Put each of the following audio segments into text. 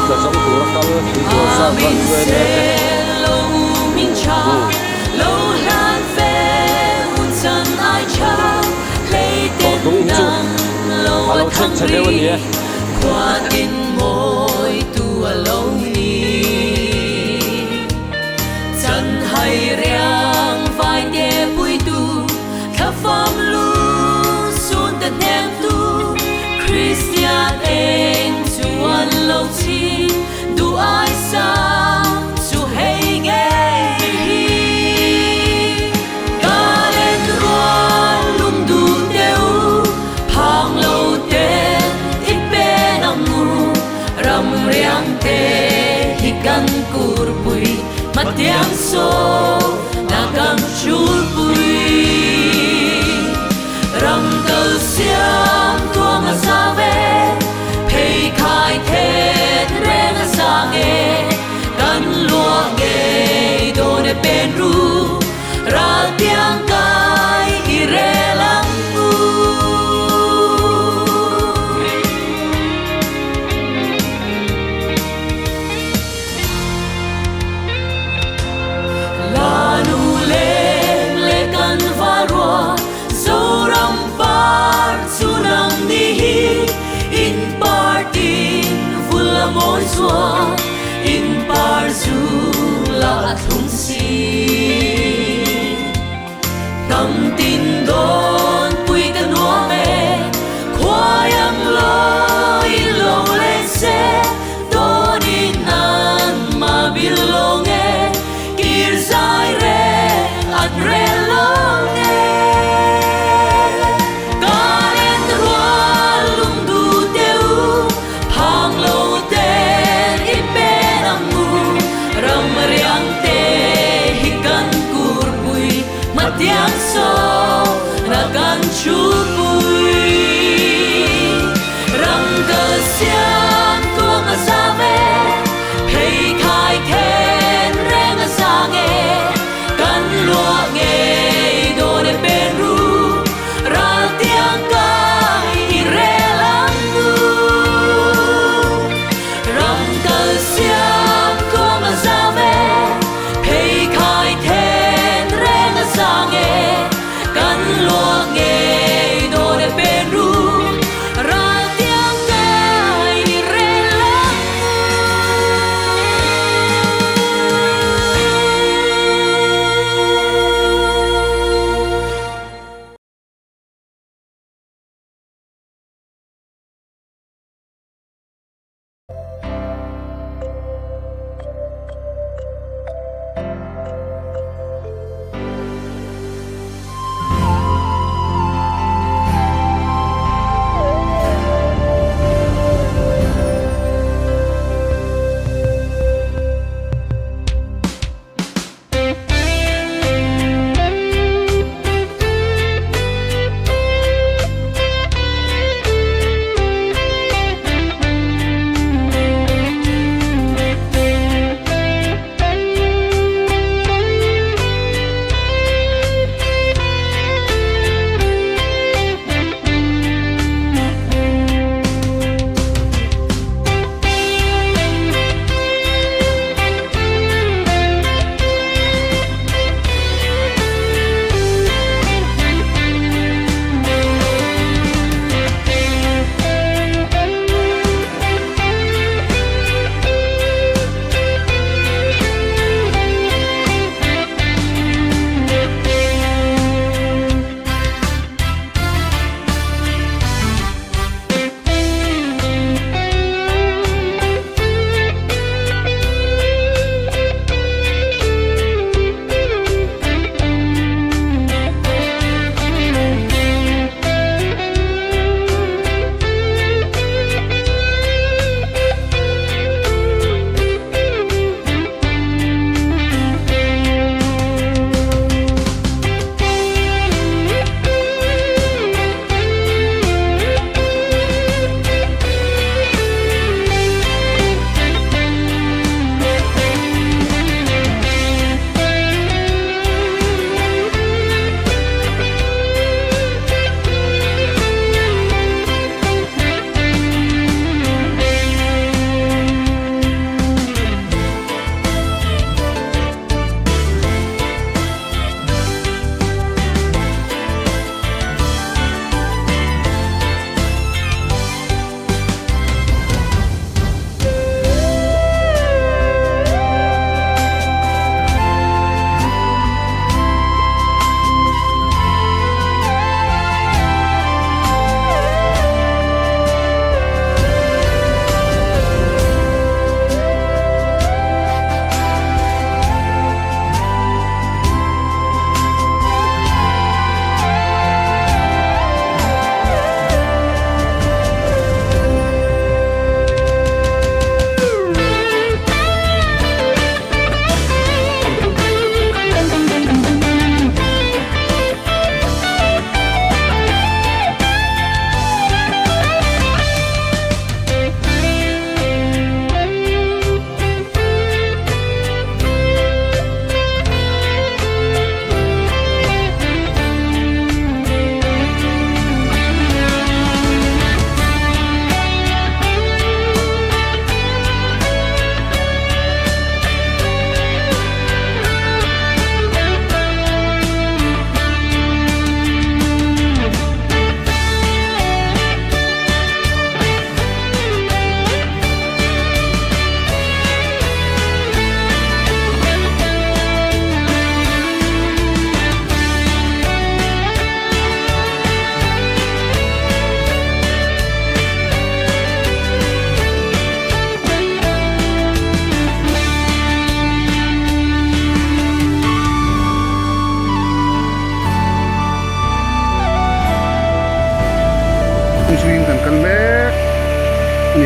Tla zawng tura kal inzuar zat zat chu em em te. Tawh tung hi chu a lo chhek chhe deuh a ni e.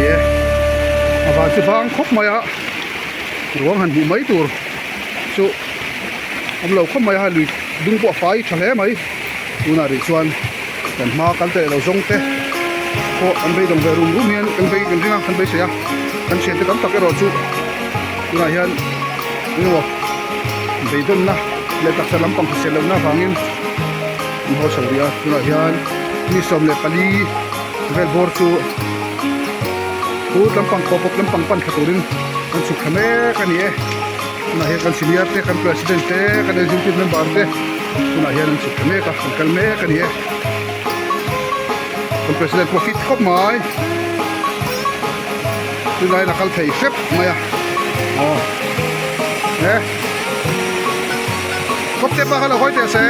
ni e. A van chu vang khawp mai a, ruang han hmuh mai tur chu awm lo khawp mai a, lui dung pawh a fai tha hle mai. Tunah rih chuan kan hma kal te leh lo zawng te pawh an beidawng ve rum rum hian kan bei kan ring a, kan beisei a, kan thiante tam tak erawh chu tunah hian engemaw beidawnna leh taksa lampang hrisel lohna avangin an haw chho rih a, tunah hian mi 14 vel bawr chu phut lampang kawpawp lampang pan thla turin an chhuk thla mek a ni e. Tunah hian kan senior te, kan president te, kan executive member te tunah hian an chhuk thla mek a, an kal mek a ni e. Kan president pawh fit khawp mai. Tunah hian a kal thei hrep mai a. Aw. E. Kawp te pa kha lo hawi teh se.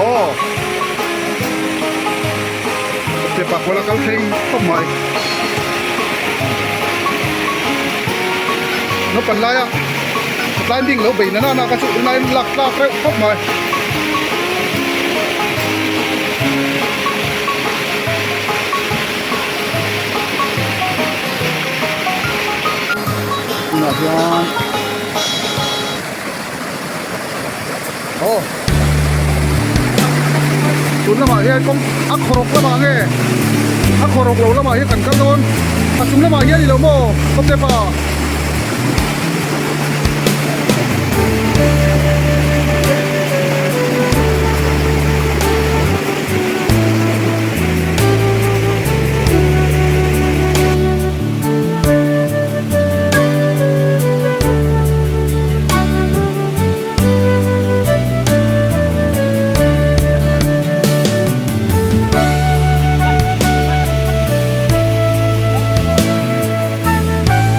Aw. Kawp te pa pawh la kal thei khawp mai. Naupang laia climbing lo bei nana na kha chu line lak tlak reuh khawp mai. Tunah hian aw tun lamah hian kawng a khawrawk lamah nge a khawrawk lo lamah hian kan kal dawn a chung lamah hian ni lo maw kawmte pa.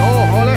Aw haw le.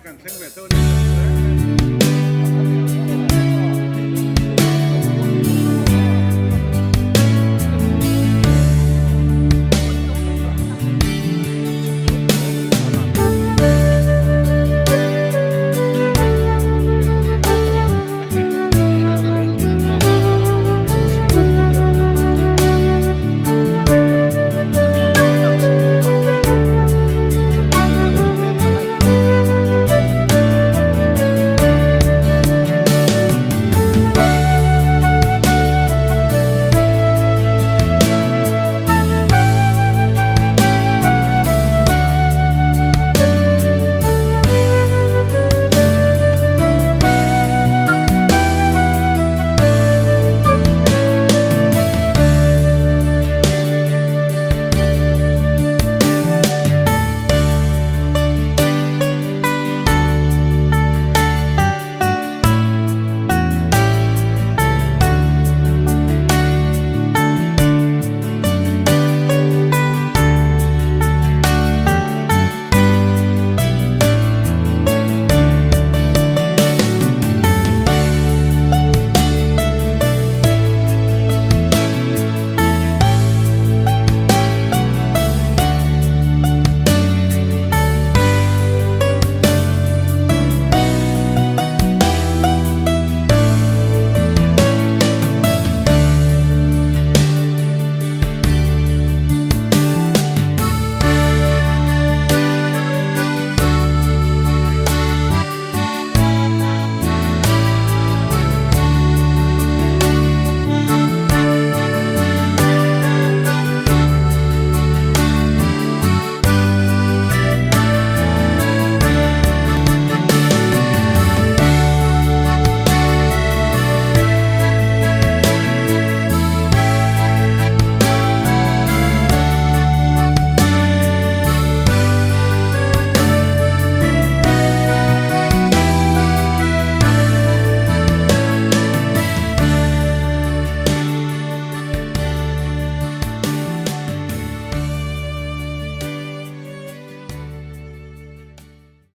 Kan thleng ve tho a ni.